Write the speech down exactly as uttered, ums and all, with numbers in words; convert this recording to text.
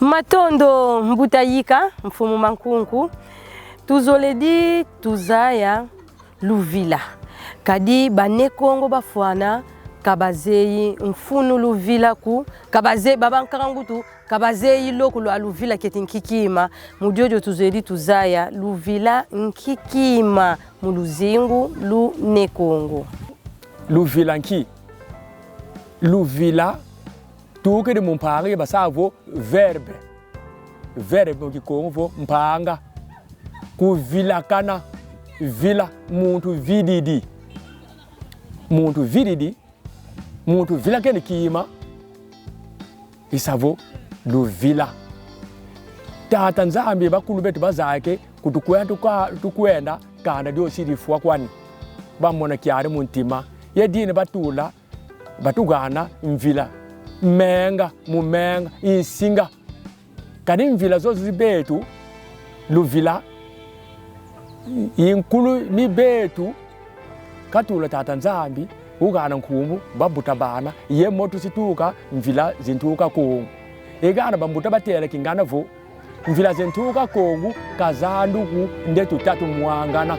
Matondo mbuta Yika, mfumu Mankunku. Tuzolele tuzaya luvila. Kadi ba Ne Kongo bafwana ka bazeyi mfunu luvila ko, ka bazeyi, ba bankangutu ka bazeyi loko lwa luvila keti nki kima. Mu diodio tuzolele tuzaya luvila nki kima mu luzingu lu Ne Kongo. Luvila nki? Luvila tukidi mu mpanga ye basa vo verbe. Verbe mu Kikongo vo mpanga. Kuvilakana, vila, muntu vididi. Muntu vididi, muntu vilakene kima, i sa vo luvila. Tata Nzambi, bakulu beto bazayike ku tukwenda, tukwa-, tukwenda, kanda diosi difwa kwani. Bamona kiadi mu ntima. Ye dina batula, batugana mvila. Menga, mu menga, i nsinga. Kadi mvila zozo zi beto, luvila, i nkulu ni beto, katula Tata Nzambi, ugana nkumbu, bambuta bana, ye moto si tuka, mvila zintuka Kongo. I gana bambuta batela kingana vo, mvila zintuka Kongo, ka zandu ko, nde tutatu mwangana.